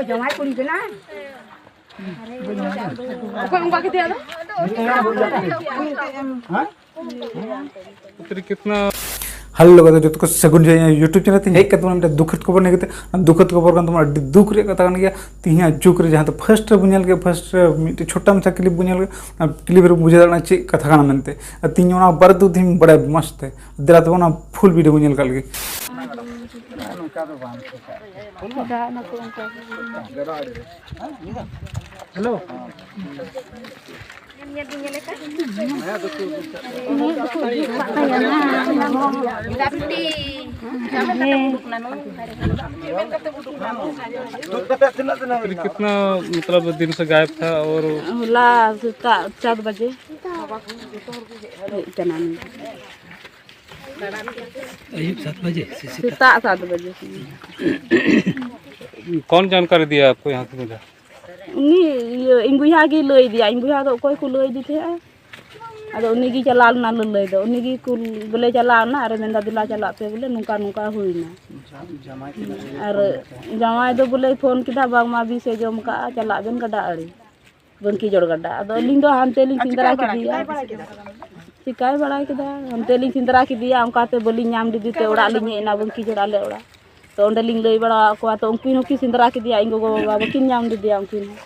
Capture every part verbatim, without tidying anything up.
ᱡᱟᱶᱟᱭ ᱠᱩᱲᱤ ᱠᱟᱱᱟᱭ᱾ ᱚᱠᱚᱭ ᱚᱱᱠᱟ ᱠᱮᱫᱮᱭᱟ ᱟᱫᱚ? ᱦᱮᱸ? ᱯᱩᱛᱨᱤ ᱠᱤᱛᱱᱟ ᱦᱮᱞᱳ ᱜᱟᱛᱮ, ᱡᱚᱛᱚ ᱠᱚ ᱥᱟᱹᱜᱩᱱ ᱡᱚᱦᱟᱨ᱾ ᱤᱧᱟᱹᱜ YouTube ᱪᱮᱱᱮᱞ ᱛᱮ ᱦᱮᱡ ᱠᱟᱛᱮ ᱢᱤᱫᱴᱮᱱ ᱫᱩᱠᱷᱟᱹᱛ ᱠᱷᱚᱵᱚᱨ ᱱᱤᱭᱟᱹ ᱠᱟᱛᱮ, ᱫᱩᱠᱷᱟᱹᱛ ᱠᱷᱚᱵᱚᱨ ᱠᱟᱱ ᱛᱟᱵᱚᱱᱟ, ᱟᱹᱰᱤ ᱫᱩᱠ ᱨᱮᱭᱟᱜ ᱠᱟᱛᱷᱟ ᱠᱟᱱ ᱜᱮᱭᱟ᱾ ᱛᱤᱦᱤᱧᱟᱜ ᱡᱩᱜᱽ ᱨᱮ ᱡᱟᱦᱟᱸ ᱫᱚ ᱯᱷᱟᱥᱴ ᱨᱮ ᱵᱚᱱ ᱧᱮᱞ ᱠᱮᱫ, ᱯᱷᱟᱥᱴ ᱨᱮ ᱢᱤᱫᱴᱮᱱ ᱪᱷᱳᱴᱟ ᱢᱟᱪᱷᱟ ᱠᱞᱤᱯ ᱵᱚᱱ ᱧᱮᱞ ᱠᱮᱫ, ᱚᱱᱟ ᱠᱞᱤᱯ ᱨᱮ ᱵᱩᱡᱷᱟᱹᱣ ᱫᱟᱲᱮᱭᱟᱜ ᱠᱟᱱᱟ ᱪᱮᱫ ᱠᱟᱛᱷᱟ ᱠᱟᱱᱟ ᱢᱮᱱᱛᱮ᱾ ᱟᱨ ᱛᱤᱦᱤᱧ ᱚᱱᱟ ᱵᱟᱨᱮ ᱛᱮ ᱛᱤᱦᱤᱧ ᱵᱟᱲᱟᱭ ᱢᱚᱡᱽ ᱛᱮ, ᱫᱮᱞᱟ ᱛᱚᱵᱮ ᱚᱱᱟ ᱯᱷᱩᱞ ᱵᱷᱤᱰᱤᱭᱳ ᱵᱚᱱ ᱧᱮᱞ ᱠᱟᱜ ᱞᱮᱜᱮ᱾ ᱦᱮᱞᱳ᱾ कितना, मतलब, दिन से गायब था और ᱦᱚᱞᱟ ᱥᱮᱛᱟᱜ ᱪᱟᱨ ᱵᱟᱡᱮ ᱦᱮᱡ ᱠᱟᱱᱟ᱾ ᱟᱹᱭᱩᱵ ᱥᱟᱛ ᱵᱟᱡᱮ ᱥᱮ ᱥᱮᱛᱟᱜ? ᱥᱮᱛᱟᱜ ᱥᱟᱛ ᱵᱟᱡᱮ᱾ कौन जानकारी दिया आपको यहाँ से मिला? ᱩᱱᱤ, ᱤᱭᱟᱹ, ᱤᱧ ᱵᱚᱭᱦᱟ ᱜᱮᱭ ᱞᱟᱹᱭ ᱟᱫᱮᱭᱟ᱾ ᱤᱧ ᱵᱚᱭᱦᱟ ᱫᱚ ᱚᱠᱚᱭ ᱠᱚ ᱞᱟᱹᱭ ᱟᱫᱮ ᱛᱟᱦᱮᱸᱜᱼᱟ, ᱟᱫᱚ ᱩᱱᱤ ᱜᱮ ᱪᱟᱞᱟᱣ ᱞᱮᱱᱟ ᱞᱟᱹᱞᱟᱹᱭ ᱫᱚ᱾ ᱩᱱᱤ ᱜᱮ ᱠᱩᱞ ᱵᱚᱞᱮ ᱪᱟᱞᱟᱣ ᱮᱱᱟ ᱟᱨᱮ ᱢᱮᱱᱫᱟ, "ᱫᱮᱞᱟ ᱪᱟᱞᱟᱜ ᱯᱮ, ᱵᱚᱞᱮ ᱱᱚᱝᱠᱟ ᱱᱚᱝᱠᱟ ᱦᱩᱭᱱᱟ᱾" ᱟᱨ ᱡᱟᱶᱟᱭ ᱫᱚ ᱵᱚᱞᱮ ᱯᱷᱳᱱ ᱠᱮᱫᱟ, "ᱵᱟᱝᱢᱟ ᱵᱤᱥ ᱮ ᱡᱚᱢ ᱠᱟᱜᱼᱟ, ᱪᱟᱞᱟᱜ ᱵᱮᱱ ᱜᱟᱰᱟ ᱟᱲᱮ, ᱵᱟᱝᱠᱤ ᱡᱚᱲ ᱜᱟᱰᱟ᱾" ᱟᱫᱚ ᱟᱹᱞᱤᱧ ᱫᱚ ᱦᱟᱱᱛᱮ ᱞᱤᱧ ᱥᱮᱸᱫᱽᱨᱟ ᱠᱮᱫᱮᱭᱟ᱾ ᱪᱤᱠᱟᱭ ᱵᱟᱲᱟᱭ ᱠᱮᱫᱟ, ᱦᱟᱱᱛᱮ ᱞᱤᱧ ᱥᱮᱸᱫᱽᱨᱟ ᱠᱮᱫᱮᱭᱟ, ᱚᱱᱠᱟᱛᱮ ᱵᱟᱹᱞᱤᱧ ᱧᱟᱢ ᱞᱮᱫᱮ ᱛᱮ ᱚᱲᱟᱜ ᱞᱤᱧ ᱦᱮᱡ ᱮᱱᱟ, ᱵᱟᱝᱠᱤ ᱡᱚᱲ ᱟᱞᱮ ᱚᱲᱟᱜ᱾ ᱛᱚ ᱚᱸᱰᱮ ᱞᱤᱧ ᱞᱟᱹᱭ ᱵᱟᱲᱟ ᱟᱫ ᱠᱚᱣᱟ, ᱛᱚ ᱩᱱᱠᱤᱱ ᱦᱚᱸᱠᱤᱱ ᱥᱮᱸᱫᱽᱨᱟ ᱠᱮᱫᱮᱭᱟ, ᱤᱧ ᱜᱚᱜᱚ ᱵᱟᱵᱟ ᱵᱟᱹᱠᱤᱱ ᱧᱟᱢ ᱞᱮᱫᱮᱭᱟ ᱩᱱᱠᱤᱱ ᱦᱚᱸ᱾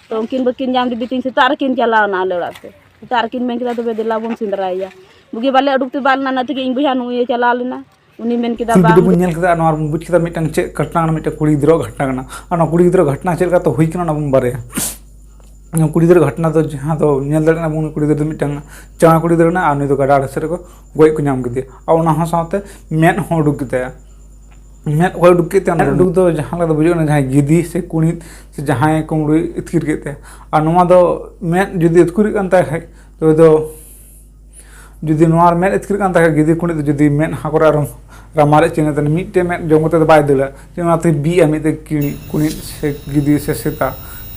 ᱛᱚ ᱩᱱᱠᱤᱱ ᱵᱟᱹᱠᱤᱱ ᱧᱟᱢ ᱞᱮᱫᱮ ᱛᱤᱧ, ᱥᱮᱛᱟᱜ ᱨᱮᱠᱤᱱ ᱪᱟᱞᱟᱣ ᱮᱱᱟ ᱟᱞᱮ ᱚᱲᱟᱜ ᱛᱮ᱾ ᱥᱮᱛᱟᱜ ᱨᱮᱠᱤᱱ ᱢᱮᱱ ᱠᱮᱫᱟ, "ᱛᱚᱵᱮ ᱫᱮᱞᱟ ᱵᱚᱱ ᱥᱮᱸᱫᱽᱨᱟᱭᱮᱭᱟ᱾" ᱵᱩᱜᱤ ᱵᱟᱞᱮ ᱩᱰᱩᱠ ᱛᱮ ᱵᱟᱞ ᱞᱮᱱᱟ, ᱚᱱᱟ ᱛᱮᱜᱮ ᱤᱧ ᱵᱚᱭᱦᱟ ᱱᱩᱭᱮ ᱪᱟᱞᱟᱣ ᱞᱮᱱᱟ᱾ ᱩᱱᱤ ᱢᱮᱱ ᱠᱮᱫᱟ, ᱯᱷᱩᱞ ᱵᱟᱝ᱾ ᱵᱷᱤᱰᱤᱭᱳ ᱵᱚᱱ ᱧᱮᱞ ᱠᱮᱫᱟ ᱟᱨ ᱱᱚᱣᱟ ᱵᱚᱱ ᱵᱩᱡᱽ ᱠᱮᱫᱟ ᱢᱤᱫᱴᱟᱝ ᱪᱮᱫ ᱜᱷᱚᱴᱚᱱᱟ ᱠᱟᱱᱟ, ᱢᱤᱫᱴᱟᱝ ᱠᱩᱲᱤ ᱜᱤᱫᱽᱨᱟᱹᱣᱟᱜ ᱜᱷᱚᱴᱚᱱᱟ ᱠᱟᱱᱟ᱾ ᱟᱨ ᱚᱱᱟ ᱠᱩᱲᱤ ᱜᱤᱫᱽᱨᱟᱹ ᱜᱷᱚᱴᱚᱱᱟ ᱪᱮᱫ ᱞᱮᱠᱟᱛᱮ ᱦᱩᱭ ᱠᱟᱱᱟ, ᱚᱱᱟ ᱵᱚᱱ ᱵᱟᱨᱭᱟ᱾ ᱚᱱᱟ ᱠᱩᱲᱤ ᱜᱤᱫᱽᱨᱟᱹ ᱜᱷᱚᱴᱚᱱᱟ ᱫᱚ ᱡᱟᱦᱟᱸ ᱫᱚ ᱧᱮᱞ ᱫᱟᱲᱮᱭᱟᱜ ᱠᱟᱱᱟ ᱵᱚᱱ, ᱩᱱᱤ ᱠᱩᱲᱤ ᱜᱤᱫᱽᱨᱟᱹ ᱫᱚ ᱢᱤᱫᱴᱟᱝ ᱪᱟᱬᱟ ᱠᱩᱲᱤ ᱜᱤᱫᱽᱨᱟᱹ ᱠᱟᱱᱟ ᱟᱨ ᱩᱱᱤ ᱫᱚ ᱜᱟᱰᱟ ᱟᱲᱮ ᱥᱮᱫ ᱨᱮᱠᱚ ᱜᱚᱡ ᱠᱚ ᱧᱟᱢ ᱠᱮᱫᱮᱭᱟ᱾ ᱟᱨ ᱚᱱᱟ ᱦᱚᱸ ᱥᱟᱶᱛᱮ ᱢᱮᱫ ᱦᱚᱸ ᱩᱰᱩᱠ ᱜᱮᱛᱟᱭᱟ᱾ ᱢᱮᱫ ᱚᱠᱚᱭ ᱩᱰᱩᱠ ᱠᱮᱫ ᱛᱟᱭᱟ? ᱚᱱᱟ ᱩᱰᱩᱠ ᱫᱚ ᱡᱟᱦᱟᱸ ᱞᱮᱠᱟ ᱵᱩᱡᱷᱟᱹᱜ ᱠᱟᱱᱟ, ᱡᱟᱦᱟᱸᱭ ᱜᱤᱫᱤ ᱥᱮ ᱠᱩᱬᱤᱫ ᱥᱮ ᱡᱟᱦᱟᱸᱭ ᱠᱩᱢᱵᱽᱲᱩᱭ ᱟᱹᱛᱠᱤᱨ ᱠᱮᱫ ᱛᱟᱭᱟ᱾ ᱟᱨ ᱱᱚᱣᱟ ᱫᱚ ᱢᱮᱫ ᱡᱩᱫᱤ ᱟᱹᱛᱠᱤᱨᱚᱜ ᱠᱟᱱ ᱛᱟᱭ ᱠᱷᱟᱡ, ᱛᱚᱵᱮ ᱫᱚ ᱡᱩᱫᱤ ᱱᱚᱣᱟ ᱢᱮᱫ ᱟᱹᱛᱠᱤᱨ ᱠᱟᱱ ᱛᱟᱭ ᱠᱷᱟᱡ, ᱜᱤᱫᱤ ᱠᱩᱬᱤᱫ ᱫᱚ ᱡᱩᱫᱤ ᱢᱮᱫ ᱦᱟᱸᱠᱚ ᱨᱮ ᱟᱨᱚ ᱨᱟᱢᱟᱞ ᱮ ᱪᱤᱱᱦᱟᱹ ᱛᱟᱦᱮᱱᱟ, ᱢᱤᱫᱴᱮᱡ ᱢᱮᱫ ᱡᱚᱢ ᱠᱟᱛᱮ ᱫᱚ ᱵᱟᱭ ᱫᱟᱹᱲᱟ, ᱡᱮ ᱚᱱᱟᱛᱮ ᱵᱤᱜᱼᱟ ᱢᱤᱫᱴᱮᱡ ᱠᱤ-, ᱠᱩᱬᱤᱫ ᱥᱮ ᱜᱤᱫᱤ ᱥᱮ ᱥᱮᱛᱟ,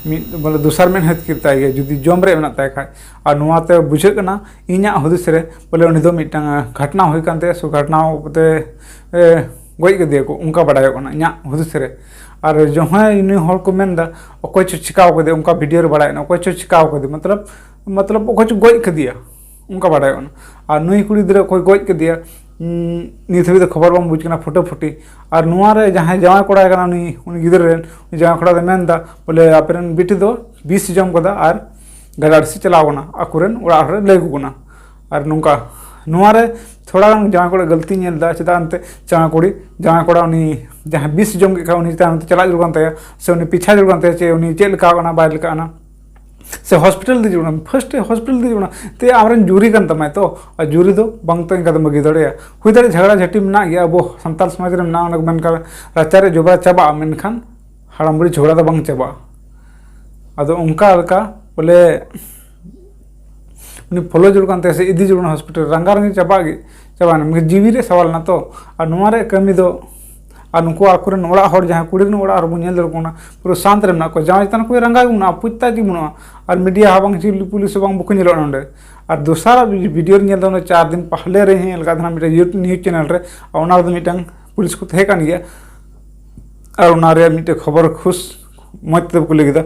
ᱢᱤᱫ ᱵᱚᱞᱮ ᱫᱚᱥᱟᱨ ᱢᱮᱫ ᱦᱚᱸ ᱟᱹᱛᱠᱤᱨ ᱛᱟᱭ ᱜᱮᱭᱟ ᱡᱩᱫᱤ ᱡᱚᱢ ᱨᱮᱭᱟᱜ ᱢᱮᱱᱟᱜ ᱛᱟᱭ ᱠᱷᱟᱡ᱾ ᱟᱨ ᱱᱚᱣᱟᱛᱮ ᱵᱩᱡᱷᱟᱹᱜ ᱠᱟᱱᱟ ᱤᱧᱟᱹᱜ ᱦᱩᱫᱤᱥ ᱨᱮ ᱵᱚᱞᱮ ᱩᱱᱤ ᱫᱚ ᱢᱤᱫᱴᱟᱝ, ᱟᱸ, ᱜᱷᱟᱴᱱᱟ ᱦᱩᱭ ᱠᱟᱱ ᱛᱟᱭᱟ, ᱥᱮ ᱜᱷᱟᱴᱱᱟ ᱠᱟᱛᱮ, ᱮ, ᱜᱚᱡ ᱠᱮᱫᱮᱭᱟ ᱠᱚ, ᱚᱱᱠᱟ ᱵᱟᱰᱟᱭᱚᱜ ᱠᱟᱱᱟ ᱤᱧᱟᱹᱜ ᱦᱩᱫᱤᱥ ᱨᱮ᱾ ᱟᱨ ᱡᱟᱦᱟᱸᱭ ᱩᱱᱤ ᱦᱚᱲ ᱠᱚ ᱢᱮᱱᱫᱟ ᱚᱠᱚᱭ ᱪᱚ ᱪᱤᱠᱟᱣ ᱠᱟᱫᱮ, ᱚᱱᱠᱟ ᱵᱷᱤᱰᱤᱭᱳ ᱨᱮ ᱵᱟᱲᱟᱭᱮᱱᱟ ᱚᱠᱚᱭ ᱪᱚ ᱪᱤᱠᱟᱣ ᱠᱟᱫᱮ, ᱢᱚᱛᱞᱚᱵ ᱢᱚᱛᱞᱚᱵ ᱚᱠᱚᱭ ᱪᱚ ᱜᱚᱡ ᱠᱟᱫᱮᱭᱟ, ᱚᱱᱠᱟ ᱵᱟᱲᱟᱭᱚᱜ ᱠᱟᱱᱟ᱾ ᱟᱨ ᱱᱩᱭ ᱠᱩᱲᱤ ᱜᱤᱫᱽᱨᱟᱹ ᱚᱠᱚᱭ ᱜᱚᱡ ᱠᱟᱫᱮᱭᱟ, ᱩᱸ, ᱱᱤᱛ ᱦᱟᱹᱵᱤᱡ ᱫᱚ ᱠᱷᱚᱵᱚᱨ ᱵᱟᱝ ᱵᱩᱡᱽ ᱠᱟᱱᱟ ᱯᱷᱩᱴᱟᱹ ᱯᱷᱩᱴᱤ᱾ ᱟᱨ ᱱᱚᱣᱟ ᱨᱮ ᱡᱟᱦᱟᱸᱭ ᱡᱟᱶᱟᱭ ᱠᱚᱲᱟ ᱠᱟᱱᱟ ᱩᱱᱤ, ᱩᱱᱤ ᱜᱤᱫᱽᱨᱟᱹ ᱨᱮᱱ, ᱩᱱᱤ ᱡᱟᱶᱟᱭ ᱠᱚᱲᱟ ᱫᱚ ᱢᱮᱱᱫᱟ ᱵᱚᱞᱮ ᱟᱯᱮ ᱨᱮᱱ ᱵᱤᱴᱤ ᱫᱚ ᱵᱤᱥ ᱡᱚᱢ ᱠᱟᱫᱟ ᱟᱨ ᱜᱟᱰᱟ ᱟᱹᱲᱥᱤ ᱪᱟᱞᱟᱣ ᱠᱟᱱᱟ, ᱟᱠᱚᱨᱮᱱ ᱚᱲᱟᱜ ᱦᱚᱲ ᱞᱟᱹᱭ ᱟᱠᱚ ᱠᱟᱱᱟ᱾ ᱟᱨ ᱱᱚᱝᱠᱟ ᱱᱚᱣᱟ ᱨᱮ ᱛᱷᱚᱲᱟ ᱜᱟᱱ ᱡᱟᱶᱟᱭ ᱠᱚᱲᱟ ᱜᱟᱹᱞᱛᱤ ᱧᱮᱞ ᱮᱫᱟ, ᱪᱮᱫᱟᱜ ᱮᱱᱛᱮ ᱡᱟᱶᱟᱭ ᱠᱩᱲᱤ, ᱡᱟᱶᱟᱭ ᱠᱚᱲᱟ ᱩᱱᱤ ᱡᱟᱦᱟᱸ ᱵᱤᱥ ᱡᱚᱢ ᱠᱮᱫ ᱠᱷᱟᱱ ᱩᱱᱤ ᱪᱮᱛᱟᱱ ᱛᱮ ᱪᱟᱞᱟᱜ ᱡᱟᱹᱨᱩᱲ ᱠᱟᱱ ᱛᱟᱭᱟ, ᱥᱮ ᱩᱱᱤ ᱯᱤᱪᱷᱟ ᱡᱟᱹᱨᱩᱲ ᱠᱟᱱ ᱛᱟᱭᱟ ᱪᱮ ᱩᱱᱤ ᱪᱮᱫ ᱞᱮᱠᱟ ᱠᱟᱱᱟ ᱵᱟᱭ ᱞᱮᱠᱟ ᱠᱟᱱᱟ, ᱥᱮ ᱦᱚᱥᱯᱤᱴᱟᱞ ᱤᱫᱤ ᱡᱟᱹᱨᱩᱲ ᱠᱟᱱᱟ, ᱯᱷᱟᱨᱥᱴ ᱦᱚᱥᱯᱤᱴᱟᱞ ᱤᱫᱤ ᱡᱟᱹᱨᱩᱲ ᱠᱟᱱᱟ᱾ ᱛᱮ ᱟᱢᱨᱮᱱ ᱡᱩᱨᱤ ᱠᱟᱱ ᱛᱟᱢᱟᱭ ᱛᱚ, ᱟᱨ ᱡᱩᱨᱤ ᱫᱚ ᱵᱟᱝ ᱛᱚ ᱤᱱᱠᱟ ᱫᱚ ᱵᱟᱹᱜᱤ ᱫᱟᱲᱮᱭᱟᱜᱼᱟ᱾ ᱦᱩᱭ ᱫᱟᱲᱮᱭᱟᱜᱼᱟ ᱡᱷᱟᱜᱽᱲᱟ ᱡᱷᱟᱹᱴᱤ ᱢᱮᱱᱟᱜ ᱜᱮᱭᱟ, ᱟᱵᱚ ᱥᱟᱱᱛᱟᱲ ᱥᱚᱢᱟᱡᱽ ᱨᱮ ᱢᱮᱱᱟᱜᱼᱟ, ᱚᱱᱟ ᱠᱚ ᱢᱮᱱ ᱠᱟᱜ ᱨᱟᱪᱟ ᱨᱮ ᱡᱚᱵᱽᱨᱟ ᱪᱟᱵᱟᱜᱼᱟ, ᱢᱮᱱᱠᱷᱟᱱ ᱦᱟᱲᱟᱢ ᱵᱩᱲᱦᱤ ᱡᱷᱚᱜᱽᱲᱟ ᱫᱚ ᱵᱟᱝ ᱪᱟᱵᱟᱜᱼᱟ᱾ ᱟᱫᱚ ᱚᱱᱠᱟ ᱞᱮᱠᱟ ᱵᱚᱞᱮ ᱩᱱᱤ ᱯᱷᱚᱞᱳ ᱡᱟᱹᱨᱩᱲ ᱠᱟᱱ ᱛᱟᱭᱟ ᱥᱮ ᱤᱫᱤ ᱡᱟᱹᱨᱩᱲ ᱠᱟᱱᱟ ᱦᱚᱥᱯᱤᱴᱟᱞ, ᱨᱟᱸᱜᱟ ᱨᱟᱸᱜᱤ ᱪᱟᱵᱟᱜ ᱜᱮ ᱪᱟᱵᱟᱭᱮᱱᱟ, ᱢᱮᱱᱠᱷᱟᱱ ᱡᱤᱣᱤ ᱨᱮ ᱥᱟᱣᱟᱞ ᱮᱱᱟ ᱛᱚ᱾ ᱟᱨ ᱱᱚᱣᱟ ᱨᱮᱭᱟᱜ ᱠᱟᱹᱢᱤ ᱫᱚ, ᱟᱨ ᱱᱩᱠᱩ ᱟᱠᱚᱨᱮᱱ ᱚᱲᱟᱜ ᱦᱚᱲ, ᱡᱟᱦᱟᱸᱭ ᱠᱩᱲᱤ ᱨᱮᱱ ᱚᱲᱟᱜ ᱦᱚᱲ ᱵᱚᱱ ᱧᱮᱞ ᱫᱟᱲᱮᱭᱟᱠᱚ ᱠᱟᱱᱟ, ᱯᱩᱨᱟᱹ ᱥᱟᱱᱛ ᱨᱮ ᱢᱮᱱᱟᱜ ᱠᱚᱣᱟ, ᱡᱟᱶᱟᱭ ᱪᱮᱛᱟᱱ ᱠᱚ ᱨᱟᱸᱜᱟ ᱜᱮ ᱢᱮᱱᱟᱜᱼᱟ, ᱯᱩᱪᱛᱟ ᱜᱮ ᱵᱟᱹᱱᱩᱜᱼᱟ, ᱟᱨ ᱢᱤᱰᱤᱭᱟ ᱦᱚᱸ ᱵᱟᱝ ᱪᱤᱞᱤ ᱯᱩᱞᱤᱥ ᱦᱚᱸ ᱵᱟᱝ ᱵᱟᱠᱚ ᱧᱮᱞᱚᱜᱼᱟ ᱱᱚᱰᱮ᱾ ᱟᱨ ᱫᱚᱥᱟᱨᱟᱜ ᱵᱷᱤᱰᱤᱭᱳ ᱨᱮ ᱧᱮᱞ ᱫᱟ ᱚᱱᱟ ᱪᱟᱨ ᱫᱤᱱ ᱯᱟᱦᱞᱮ ᱨᱮ ᱦᱮᱸ ᱞᱮᱠᱟ ᱫᱷᱟᱨᱟ ᱢᱤᱫᱴᱮᱱ ᱱᱤᱭᱩᱡᱽ ᱪᱮᱱᱮᱞ ᱨᱮ, ᱟᱨ ᱚᱱᱟ ᱨᱮᱫᱚ ᱢᱤᱫᱴᱟᱝ ᱯᱩᱞᱤᱥ ᱠᱚ ᱛᱟᱦᱮᱸ ᱠᱟᱱ ᱜᱮᱭᱟ, ᱟᱨ ᱚᱱᱟ ᱨᱮᱭᱟᱜ ᱢᱤᱫᱴᱮᱱ ᱠᱷᱚᱵᱚᱨ ᱠᱷᱩᱥ ᱢᱚᱡᱽ ᱛᱮ ᱵᱟᱠᱚ ᱞᱟᱹᱭ ᱠᱮᱫᱟ᱾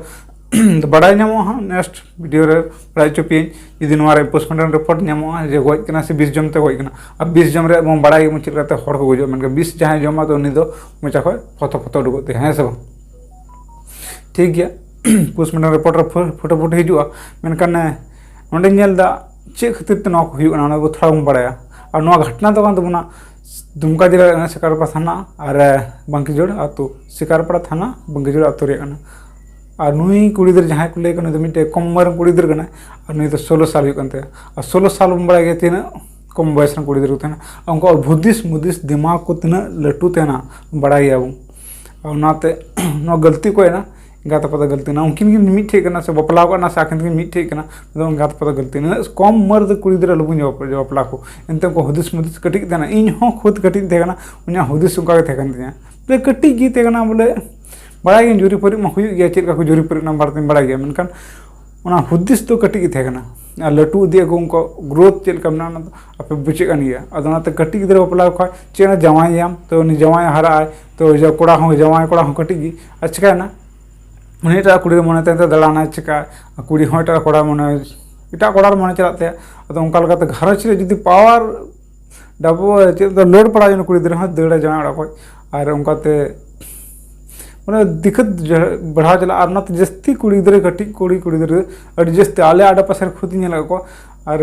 ᱵᱟᱲᱟᱭ ᱧᱟᱢᱚᱜᱼᱟ ᱦᱟᱸᱜ ᱱᱮᱠᱥᱴ ᱵᱷᱤᱰᱤᱭᱳ ᱨᱮ ᱵᱟᱲᱟᱭ ᱦᱚᱪᱚ ᱯᱮᱭᱟᱹᱧ, ᱡᱩᱫᱤ ᱱᱚᱣᱟ ᱨᱮ ᱯᱳᱥᱴᱢᱚᱨᱴᱮᱢ ᱨᱤᱯᱳᱨᱴ ᱧᱟᱢᱚᱜᱼᱟ ᱡᱮ ᱜᱚᱡ ᱠᱟᱱᱟ ᱥᱮ ᱵᱤᱥ ᱡᱚᱢ ᱛᱮ ᱜᱚᱡ ᱠᱟᱱᱟ᱾ ᱟᱨ ᱵᱤᱥ ᱡᱚᱢ ᱨᱮᱭᱟᱜ ᱵᱚᱱ ᱵᱟᱲᱟᱭ ᱜᱮᱵᱚᱱ ᱪᱮᱫ ᱞᱮᱠᱟᱛᱮ ᱦᱚᱲ ᱠᱚ ᱜᱚᱡᱚᱜᱼᱟ, ᱢᱮᱱᱠᱷᱟᱱ ᱵᱤᱥ ᱡᱟᱦᱟᱸᱭ ᱡᱚᱢᱟ ᱛᱚ ᱩᱱᱤ ᱫᱚ ᱢᱚᱪᱟ ᱠᱷᱚᱱ ᱯᱷᱚᱛᱚ ᱯᱷᱚᱛᱚ ᱩᱰᱩᱠᱚᱜ ᱛᱟᱭᱟ, ᱦᱮᱸ ᱥᱮ ᱵᱟᱝ? ᱴᱷᱤᱠ ᱜᱮᱭᱟ, ᱯᱳᱥᱴᱢᱚᱨᱴᱮᱢ ᱨᱤᱯᱳᱨᱴ ᱨᱮ ᱯᱷᱳ-, ᱯᱷᱳᱴᱳ ᱯᱷᱳᱴᱳ ᱦᱤᱡᱩᱜᱼᱟ, ᱢᱮᱱᱠᱷᱟᱱ ᱮ, ᱱᱚᱸᱰᱮᱧ ᱧᱮᱞ ᱮᱫᱟ ᱪᱮᱫ ᱠᱷᱟᱹᱛᱤᱨ ᱛᱮ ᱱᱚᱣᱟ ᱠᱚ ᱦᱩᱭᱩᱜ ᱠᱟᱱᱟ, ᱚᱱᱟ ᱠᱚ ᱛᱷᱚᱲᱟ ᱵᱚᱱ ᱵᱟᱲᱟᱭᱟ᱾ ᱟᱨ ᱱᱚᱣᱟ ᱜᱷᱚᱴᱱᱟ ᱫᱚ ᱠᱟᱱ ᱛᱟᱵᱚᱱᱟ ᱫᱩᱢᱠᱟ ᱡᱮᱞᱟ ᱨᱮᱱᱟᱜ ᱥᱤᱠᱟᱨᱟᱯᱟᱲᱟ ᱛᱷᱟᱱᱟ ᱟᱨ ᱮ, ᱵᱟᱝᱠᱤᱡᱳᱲ ᱟᱹᱛᱩ, ᱥᱤᱠᱟᱨᱟᱯᱟᱲᱟ ᱛᱷᱟᱱᱟ, ᱵᱟᱝᱠᱤᱡᱳᱲ ᱟᱹᱛᱩ ᱨᱮᱭᱟᱜ ᱠᱟᱱᱟ᱾ ᱟᱨ ᱱᱩᱭ ᱠᱩᱲᱤ ᱜᱤᱫᱽᱨᱟᱹ ᱡᱟᱦᱟᱸᱭ ᱠᱚ ᱞᱟᱹᱭ ᱠᱟᱱᱟ, ᱩᱱᱤ ᱫᱚ ᱢᱤᱫᱴᱮᱡ ᱠᱚᱢ ᱩᱢᱮᱨ ᱨᱮᱱ ᱠᱩᱲᱤ ᱜᱤᱫᱽᱨᱟᱹ ᱠᱟᱱᱟᱭ, ᱟᱨ ᱱᱩᱭ ᱫᱚ ᱥᱳᱞᱳ ᱥᱟᱞ ᱦᱩᱭᱩᱜ ᱠᱟᱱ ᱛᱟᱭᱟ᱾ ᱟᱨ ᱥᱳᱞᱳ ᱥᱟᱞ ᱵᱚᱱ ᱵᱟᱲᱟᱭ ᱜᱮᱭᱟ ᱛᱤᱱᱟᱹᱜ ᱠᱚᱢ ᱵᱚᱭᱮᱥ ᱨᱮᱱ ᱠᱩᱲᱤ ᱜᱤᱫᱽᱨᱟᱹ ᱠᱚ ᱛᱟᱦᱮᱱᱟ, ᱟᱨ ᱩᱱᱠᱩᱣᱟᱜ ᱦᱩᱫᱤᱥ ᱢᱩᱫᱤᱥ ᱫᱤᱢᱟᱜᱽ ᱠᱚ ᱛᱤᱱᱟᱹᱜ ᱞᱟᱹᱴᱩ ᱛᱟᱦᱮᱱᱟ, ᱵᱟᱲᱟᱭ ᱜᱮᱭᱟᱵᱚᱱ᱾ ᱟᱨ ᱚᱱᱟᱛᱮ ᱱᱚᱣᱟ ᱜᱟᱹᱞᱛᱤ ᱚᱠᱚᱭ ᱮᱱᱟ? ᱮᱸᱜᱟᱛ ᱟᱯᱟᱛ ᱜᱟᱹᱞᱛᱤ ᱮᱱᱟ᱾ ᱩᱱᱠᱤᱱ ᱠᱤᱱ ᱢᱤᱫᱴᱷᱮᱡ ᱠᱟᱱᱟ ᱥᱮ ᱵᱟᱯᱞᱟ ᱠᱟᱱᱟ ᱥᱮ ᱟᱹᱠᱤᱱ ᱛᱮᱠᱤᱱ ᱢᱤᱫᱴᱷᱮᱡ ᱠᱟᱱᱟ, ᱚᱱᱟ ᱫᱚ ᱮᱸᱜᱟᱛ ᱟᱯᱟᱛ ᱜᱟᱹᱞᱛᱤ ᱮᱱᱟ᱾ ᱩᱱᱟᱹᱜ ᱠᱚᱢ ᱩᱢᱮᱨ ᱨᱮ ᱠᱩᱲᱤ ᱜᱤᱫᱽᱨᱟᱹ ᱟᱞᱚᱵᱚᱱ ᱵᱟᱯ-, ᱵᱟᱯᱞᱟ ᱠᱚ᱾ ᱮᱱᱛᱮ ᱩᱱᱠᱩ ᱦᱩᱫᱤᱥ ᱢᱩᱫᱤᱥ ᱠᱟᱹᱴᱤᱡ ᱛᱟᱦᱮᱱᱟ᱾ ᱤᱧ ᱦᱚᱸ ᱠᱷᱩᱫ ᱠᱟᱹᱴᱤᱡ ᱤᱧ ᱛᱟᱦᱮᱸ ᱠᱟᱱᱟ, ᱩᱱᱤᱭᱟᱜ ᱦᱩᱫᱤᱥ ᱚᱱᱠᱟ ᱜᱮ ᱛᱟᱦᱮᱸ ᱠᱟᱱ ᱛᱤᱧᱟ᱾ ᱵᱚᱞᱮ ᱠᱟᱹᱴᱤᱡ ᱜᱮ ᱛᱟᱦᱮᱸ ᱠᱟᱱᱟ, ᱵᱚᱞᱮ ᱵᱟᱲᱟᱭ ᱜᱮ ᱡᱩᱨᱤ ᱯᱟᱹᱨᱤ ᱢᱟ ᱦᱩᱭᱩᱜ ᱜᱮᱭᱟ, ᱪᱮᱫ ᱞᱮᱠᱟ ᱠᱚ ᱡᱩᱨᱤ ᱯᱟᱹᱨᱤ ᱚᱱᱟ ᱵᱟᱨᱮᱛᱮᱧ ᱵᱟᱲᱟᱭ ᱜᱮᱭᱟ, ᱢᱮᱱᱠᱷᱟᱱ ᱚᱱᱟ ᱦᱩᱫᱤᱥ ᱫᱚ ᱠᱟᱹᱴᱤᱡ ᱜᱮ ᱛᱟᱦᱮᱸ ᱠᱟᱱᱟ᱾ ᱟᱨ ᱞᱟᱹᱴᱩ ᱤᱫᱤᱜ ᱟᱠᱚ, ᱩᱱᱠᱩ ᱜᱨᱳᱛᱷ ᱪᱮᱫ ᱞᱮᱠᱟ ᱢᱮᱱᱟᱜᱼᱟ, ᱚᱱᱟ ᱫᱚ ᱟᱯᱮ ᱵᱩᱡᱷᱟᱹᱜ ᱠᱟᱱ ᱜᱮᱭᱟ᱾ ᱟᱫᱚ ᱚᱱᱟᱛᱮ ᱠᱟᱹᱴᱤᱡ ᱜᱤᱫᱽᱨᱟᱹ ᱵᱟᱯᱞᱟ ᱠᱚ ᱠᱷᱟᱡ ᱪᱮᱫ ᱚᱱᱟ ᱡᱟᱶᱟᱭᱮᱭᱟᱢ, ᱛᱚ ᱩᱱᱤ ᱡᱟᱶᱟᱭ ᱦᱟᱨᱟᱜ ᱟᱭ, ᱛᱚ ᱡᱟ ᱠᱚᱲᱟ ᱦᱚᱸ, ᱡᱟᱶᱟᱭ ᱠᱚᱲᱟ ᱦᱚᱸ ᱠᱟᱹᱴᱤᱡ ᱜᱮ, ᱟᱨ ᱪᱤᱠᱟᱹᱭᱮᱱᱟ? ᱩᱱᱤ ᱮᱴᱟᱜ ᱠᱩᱲᱤ ᱨᱮ ᱢᱚᱱᱮ ᱛᱟᱭ ᱫᱟᱬᱟᱱᱟᱭ, ᱪᱤᱠᱟ ᱠᱩᱲᱤ ᱦᱚᱸ ᱮᱴᱟᱜ ᱠᱚᱲᱟ ᱢᱚᱱᱮ, ᱮᱴᱟᱜ ᱠᱚᱲᱟ ᱨᱮ ᱢᱚᱱᱮ ᱪᱟᱞᱟᱜ ᱛᱟᱭᱟ᱾ ᱟᱫᱚ ᱚᱱᱠᱟ ᱞᱮᱠᱟᱛᱮ ᱜᱷᱟᱨᱚᱸᱡᱽ ᱨᱮ ᱡᱩᱫᱤ ᱯᱟᱣᱟᱨ ᱰᱟᱵᱚ ᱪᱮᱫ ᱫᱚ ᱞᱳᱰ ᱯᱟᱲᱟᱣ ᱡᱮᱱᱚ ᱠᱩᱲᱤ ᱜᱤᱫᱽᱨᱟᱹ ᱦᱚᱸ ᱫᱟᱹᱲᱟ ᱡᱟᱶᱟᱭ ᱚᱲᱟᱜ ᱠᱷᱚᱡ᱾ ᱟᱨ ᱚᱱᱠᱟᱛᱮ ᱢᱟᱱᱮ ᱫᱤᱠᱠᱟᱛ ᱡᱟ-, ᱵᱟᱲᱦᱟᱣ ᱪᱟᱞᱟᱜᱼᱟ᱾ ᱟᱨ ᱚᱱᱟᱛᱮ ᱡᱟᱹᱥᱛᱤ ᱠᱩᱲᱤ ᱜᱤᱫᱽᱨᱟᱹ, ᱠᱟᱹᱴᱤᱡ ᱠᱩᱲᱤ ᱠᱩᱲᱤ ᱜᱤᱫᱽᱨᱟᱹ ᱟᱹᱰᱤ ᱡᱟᱹᱥᱛᱤ ᱟᱞᱮ ᱟᱰᱮ ᱯᱟᱥᱮ ᱨᱮ ᱠᱷᱩᱫ ᱤᱧ ᱧᱮᱞ ᱟᱠᱟᱫ ᱠᱚᱣᱟ᱾ ᱟᱨ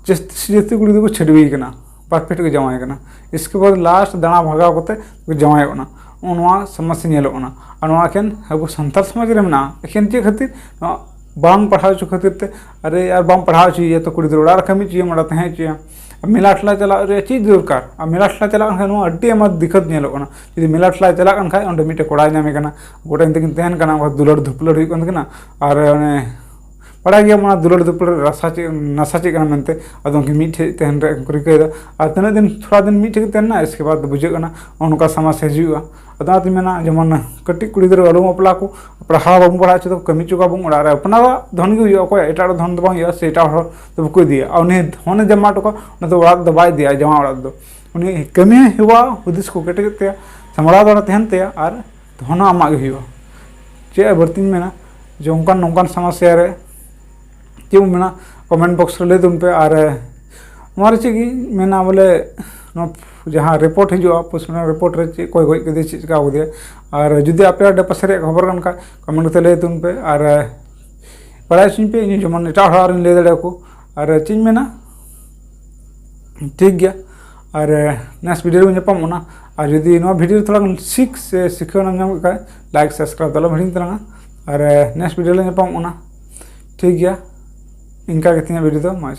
ᱡᱟᱹᱥᱛᱤ ᱡᱟᱹᱥᱛᱤ ᱠᱩᱲᱤ ᱜᱤᱫᱽᱨᱟᱹ ᱠᱚ ᱪᱷᱟᱹᱰᱣᱤ ᱠᱟᱱᱟ, ᱯᱟᱨᱯᱷᱮᱠᱴ ᱠᱚ ᱡᱟᱶᱟᱭ ᱠᱟᱱᱟ᱾ ᱤᱥᱠᱮ ᱵᱟᱫᱽ ᱞᱟᱥᱴ ᱫᱟᱬᱟ ᱵᱷᱟᱜᱟᱣ ᱠᱟᱛᱮ ᱠᱚ ᱡᱟᱶᱟᱭᱚᱜ ᱠᱟᱱᱟ᱾ ᱱᱚᱜᱼᱚ ᱱᱚᱣᱟ ᱥᱚᱢᱚᱥᱥᱟ ᱧᱮᱞᱚᱜ ᱠᱟᱱᱟ᱾ ᱟᱨ ᱱᱚᱣᱟ ᱮᱠᱷᱮᱱ ᱟᱵᱚ ᱥᱟᱱᱛᱟᱲ ᱥᱚᱢᱟᱡᱽ ᱨᱮ ᱢᱮᱱᱟᱜᱼᱟ᱾ ᱮᱠᱷᱮᱱ ᱪᱮᱫ ᱠᱷᱟᱹᱛᱤᱨ? ᱱᱚᱣᱟ ᱵᱟᱝ ᱯᱟᱲᱦᱟᱣ ᱦᱚᱪᱚ ᱠᱷᱟᱹᱛᱤᱨ ᱛᱮ᱾ ᱟᱨᱮ ᱟᱨ ᱵᱟᱢ ᱯᱟᱲᱦᱟᱣ ᱦᱚᱪᱚᱭᱮᱭᱟ ᱛᱚ ᱠᱩᱲᱤ ᱜᱤᱫᱽᱨᱟᱹ ᱚᱲᱟᱜ ᱨᱮ ᱠᱟᱹᱢᱤ ᱦᱚᱪᱚᱭᱮᱭᱟ, ᱚᱸᱰᱮ ᱛᱟᱦᱮᱸ ᱦᱚᱪᱚᱭᱮᱭᱟ᱾ ᱟᱨ ᱢᱮᱞᱟ ᱴᱷᱮᱞᱟ ᱪᱟᱞᱟᱜ ᱨᱮᱭᱟᱜ ᱪᱮᱫ ᱫᱚᱨᱠᱟᱨ? ᱟᱨ ᱢᱮᱞᱟ ᱴᱷᱮᱞᱟ ᱪᱟᱞᱟᱜ ᱠᱟᱱ ᱠᱷᱟᱱ ᱱᱚᱣᱟ ᱟᱹᱰᱤ ᱟᱭᱢᱟ ᱫᱤᱠᱠᱟᱛ ᱧᱮᱞᱚᱜ ᱠᱟᱱᱟ᱾ ᱡᱩᱫᱤ ᱢᱮᱞᱟ ᱴᱷᱮᱞᱟ ᱪᱟᱞᱟᱜ ᱠᱟᱱ ᱠᱷᱟᱡ ᱚᱸᱰᱮ ᱢᱤᱫᱴᱮᱱ ᱠᱚᱲᱟᱭ ᱧᱟᱢᱮ ᱠᱟᱱᱟ, ᱜᱚᱴᱟ ᱧᱤᱫᱟᱹ ᱠᱤᱱ ᱛᱟᱦᱮᱱ ᱠᱟᱱᱟ, ᱚᱱᱠᱟ ᱫᱩᱞᱟᱹᱲ ᱫᱩᱯᱞᱟᱹᱲ ᱦᱩᱭᱩᱜ ᱠᱟᱱ ᱛᱟᱹᱠᱤᱱᱟ᱾ ᱟᱨ ᱚᱱᱮ ᱵᱟᱲᱟᱭ ᱜᱮᱭᱟᱢ ᱚᱱᱟ ᱫᱩᱞᱟᱹᱲ ᱫᱩᱯᱞᱟᱹᱲ ᱨᱟᱥᱟ ᱪᱮᱫ, ᱱᱟᱥᱟ ᱪᱮᱫ ᱠᱟᱱᱟ ᱢᱮᱱᱛᱮ᱾ ᱟᱫᱚ ᱩᱱᱠᱤᱱ ᱢᱤᱫ ᱴᱷᱮᱡ ᱛᱟᱦᱮᱱ ᱨᱮᱭᱟᱜ ᱠᱚ ᱨᱤᱠᱟᱹᱭᱮᱫᱟ᱾ ᱟᱨ ᱛᱤᱱᱟᱹᱜ ᱫᱤᱱ, ᱛᱷᱚᱲᱟ ᱫᱤᱱ ᱢᱤᱫ ᱴᱷᱮᱡ ᱠᱤᱱ ᱛᱟᱦᱮᱱᱟ, ᱤᱥᱠᱮ ᱵᱟᱫᱽ ᱵᱩᱡᱷᱟᱹᱜ ᱠᱟᱱᱟ ᱱᱚᱜᱼᱚ ᱱᱚᱝᱠᱟ ᱥᱚᱢᱚᱥᱥᱟ ᱦᱤᱡᱩᱜᱼᱟ᱾ ᱟᱫᱚ ᱚᱱᱟᱛᱮᱧ ᱢᱮᱱᱟ, ᱡᱮᱢᱚᱱ ᱠᱟᱹᱴᱤᱡ ᱠᱩᱲᱤ ᱜᱤᱫᱽᱨᱟᱹ ᱟᱞᱚ ᱵᱚᱱ ᱵᱟᱯᱞᱟ ᱠᱚ, ᱯᱟᱲᱦᱟᱣ ᱵᱟᱵᱚᱱ ᱯᱟᱲᱦᱟᱣ ᱦᱚᱪᱚ ᱠᱚᱣᱟ, ᱠᱟᱹᱢᱤ ᱦᱚᱪᱚ ᱠᱚᱣᱟ ᱵᱚᱱ ᱚᱲᱟᱜ ᱨᱮ᱾ ᱟᱯᱱᱟᱨᱟᱜ ᱫᱷᱚᱱ ᱜᱮ ᱦᱩᱭᱩᱜᱼᱟ, ᱚᱠᱚᱭᱟᱜ ᱮᱴᱟᱜ ᱦᱚᱲ ᱫᱷᱚᱱ ᱫᱚ ᱵᱟᱝ ᱦᱩᱭᱩᱜᱼᱟ, ᱥᱮ ᱮᱴᱟᱜ ᱦᱚᱲ ᱫᱚ ᱵᱟᱠᱚ ᱤᱫᱤᱭᱟ᱾ ᱟᱨ ᱩᱱᱤ ᱫᱷᱚᱱᱮ ᱡᱚᱢᱟ ᱦᱚᱴᱚ ᱠᱟᱜᱼᱟ, ᱚᱱᱟ ᱫᱚ ᱚᱲᱟᱜ ᱫᱚ ᱵᱟᱭ ᱤᱫᱤᱭᱟ, ᱡᱟᱶᱟᱭ ᱚᱲᱟᱜ ᱫᱚ᱾ ᱩᱱᱤ ᱠᱟᱹᱢᱤ ᱦᱮᱣᱟ, ᱦᱩᱫᱤᱥ ᱠᱚ ᱠᱮᱴᱮᱡᱚᱜ ᱛᱟᱭᱟ, ᱥᱟᱢᱵᱲᱟᱣ ᱫᱟᱲᱮ ᱛᱟᱦᱮᱱ ᱛᱟᱭᱟ, ᱟᱨ ᱫᱷᱚᱱ ᱦᱚᱸ ᱟᱢᱟᱜ ᱜᱮ ᱦᱩᱭᱩᱜᱼᱟ᱾ ᱪᱮᱫ ᱵᱟᱹᱲᱛᱤᱧ ᱢᱮᱱᱟ, ᱡᱮ ᱚᱱᱠᱟᱱ ᱱᱚᱝᱠᱟᱱ ᱥᱚᱢᱚᱥᱥᱟ ᱨᱮ ᱪᱮᱫ ᱵᱚᱱ ᱢᱮᱱᱟ, ᱠᱚᱢᱮᱱᱴ ᱵᱚᱠᱥ ᱨᱮ ᱞᱟᱹᱭ ᱛᱟᱵᱚᱱ ᱯᱮ᱾ ᱟᱨ ᱱᱚᱣᱟ ᱨᱮ ᱪᱮᱫ ᱜᱮ ᱢᱮᱱᱟ ᱵᱚᱞᱮ, ᱱᱚᱣᱟ ᱡᱟᱦᱟᱸ ᱨᱤᱯᱳᱨᱴ ᱦᱤᱡᱩᱜᱼᱟ, ᱯᱳᱥᱴᱢᱚᱨᱴᱮᱢ ᱨᱤᱯᱳᱨᱴ ᱨᱮ ᱪᱮᱫ, ᱚᱠᱚᱭ ᱜᱚᱡ ᱠᱮᱫᱮᱭᱟ, ᱪᱮᱫ ᱪᱤᱠᱟ ᱠᱮᱫᱮᱭᱟ᱾ ᱟᱨ ᱡᱩᱫᱤ ᱟᱯᱮ ᱟᱰᱮ ᱯᱟᱥᱮ ᱨᱮᱭᱟᱜ ᱠᱷᱚᱵᱚᱨ ᱠᱟᱱ ᱠᱷᱟᱡ, ᱠᱚᱢᱮᱱᱴ ᱠᱟᱛᱮ ᱞᱟᱹᱭ ᱛᱟᱵᱚᱱ ᱯᱮ᱾ ᱟᱨ ᱵᱟᱲᱟᱭ ᱦᱚᱪᱚᱧ ᱯᱮ, ᱤᱧ ᱡᱮᱢᱚᱱ ᱮᱴᱟᱜ ᱦᱚᱲ ᱟᱨᱤᱧ ᱞᱟᱹᱭ ᱫᱟᱲᱮᱭᱟᱠᱚ᱾ ᱟᱨ ᱪᱮᱫ ᱤᱧ ᱢᱮᱱᱟ, ᱴᱷᱤᱠ ᱜᱮᱭᱟ᱾ ᱟᱨ ᱱᱮᱠᱥᱴ ᱵᱷᱤᱰᱤᱭᱳ ᱨᱮᱵᱚᱱ ᱧᱟᱯᱟᱢᱚᱜᱼᱟ᱾ ᱟᱨ ᱡᱩᱫᱤ ᱱᱚᱣᱟ ᱵᱷᱤᱰᱤᱭᱳ ᱨᱮ ᱛᱷᱚᱲᱟ ᱜᱟᱱ ᱥᱤᱠ ᱥᱮ ᱥᱤᱠᱷᱟᱹᱣ ᱮᱢ ᱧᱟᱢ ᱠᱮᱫ ᱠᱷᱟᱡ, ᱞᱟᱭᱤᱠ, ᱥᱟᱵᱥᱠᱨᱟᱭᱤᱵ ᱫᱚ ᱟᱞᱚᱢ ᱦᱤᱲᱤᱧ ᱛᱟᱞᱟᱝᱟ᱾ ᱟᱨ ᱱᱮᱠᱥᱴ ᱵᱷᱤᱰᱤᱭᱳ ᱨᱮ ᱧᱟᱯᱟᱢᱚᱜᱼᱟ᱾ ᱴᱷᱤᱠ ᱜᱮᱭᱟ, ᱤᱱᱠᱟ ᱜᱮ ᱛᱤᱧᱟᱹᱜ ᱵᱷᱤᱰᱤᱭᱳ ᱫᱚ᱾ ᱢᱟ